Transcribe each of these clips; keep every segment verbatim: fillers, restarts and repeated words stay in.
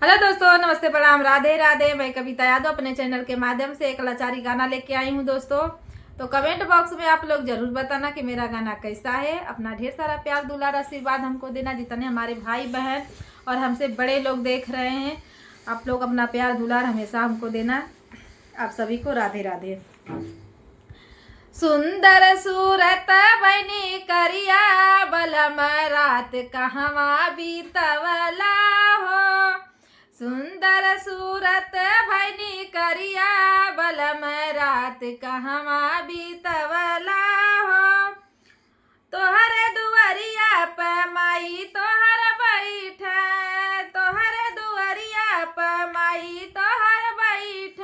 हेलो दोस्तों, नमस्ते, प्रणाम, राधे राधे। मैं कविता यादव अपने चैनल के माध्यम से एक लाचारी गाना लेके आई हूँ दोस्तों। तो कमेंट बॉक्स में आप लोग जरूर बताना कि मेरा गाना कैसा है। अपना ढेर सारा प्यार, दुलार, आशीर्वाद हमको देना। जितने हमारे भाई बहन और हमसे बड़े लोग देख रहे हैं, आप लोग अपना प्यार, दुलार हमेशा हमको देना। आप सभी को राधे राधे। सुंदर सूरत भइनी करिया, बलम रात कहवा बीतवला हो। सुंदर सूरत भइनी करिया, बलम रात कहवा बीतवला हो। तोहर दुआरिया प माई तोहर बैठ, तोहर दुआरिया प माई तोहर बैठ,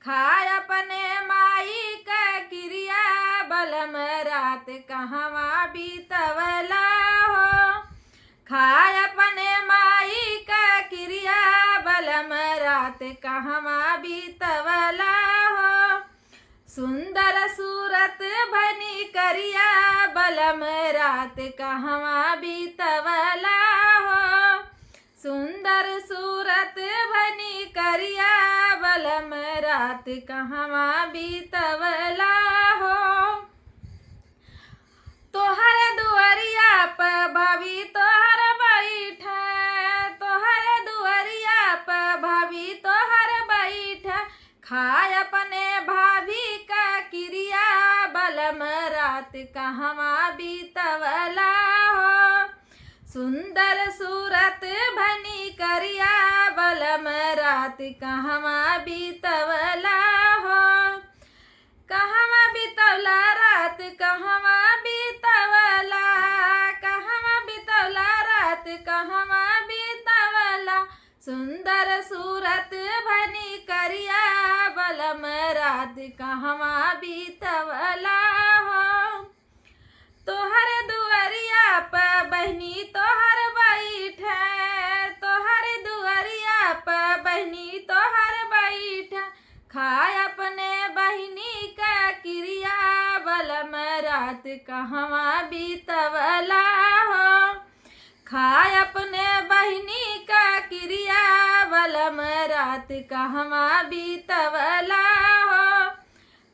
खाए अपने माई क किरिया, बलम रात कहवा बीतवला हो। खाए अपने माई क किरिया, बलम रात कहवा बीतवला हो। सुंदर सूरत भइनी करिया, बलम रात कहवा बीतवला हो। सुंदर सूरत भइनी करिया, बलम रात कहवा बीतवला हो। तोहर दुआरिया प भाभी तोहर बैठ, तोहर दुआरिया प भाभी तोहर बैठ, खाए अपने भाभी क किरिया, बलम रात कहवा बीतवला हो। सुंदर सूरत भइनी करिया, बलम रात कहवा बीतवला हो। कहवा बीतवला रात, कहवा बीतवला, कहवा बीतवला रात, कहवा बीतवला। सुंदर सूरत भइनी करिया, बलम रात कहवा बीतवला हो। तोहर दुआरिया प बहिनी तोहर बैठ, तोहर दुआरिया प बहिनी तोहर बैठ, खाए अपने बहिनी क किरिया, बलम रात कहवा बीतवला हो। खाए अपने बहिनी क किरिया, बलम रात कहवा बीतवला हो।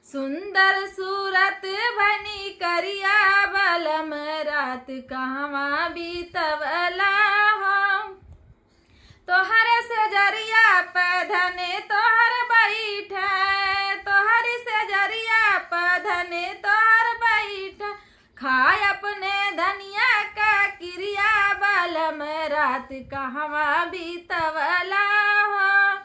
सुंदर सूरत भइनी करिया, बलम रात कहवा बीतवला हो। तोहर सेजरिया प धने तोहर बैठ, तोहर सेजरिया प धने तोहर बैठ, खाए अपने धनिया क किरिया, बलम रात कहवा बीतवला हो।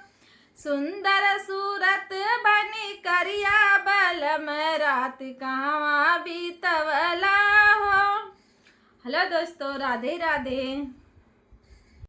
सुंदर सूरत भइनी करिया, बलम रात कहवा बीतवला हो। हेलो दोस्तों, राधे राधे।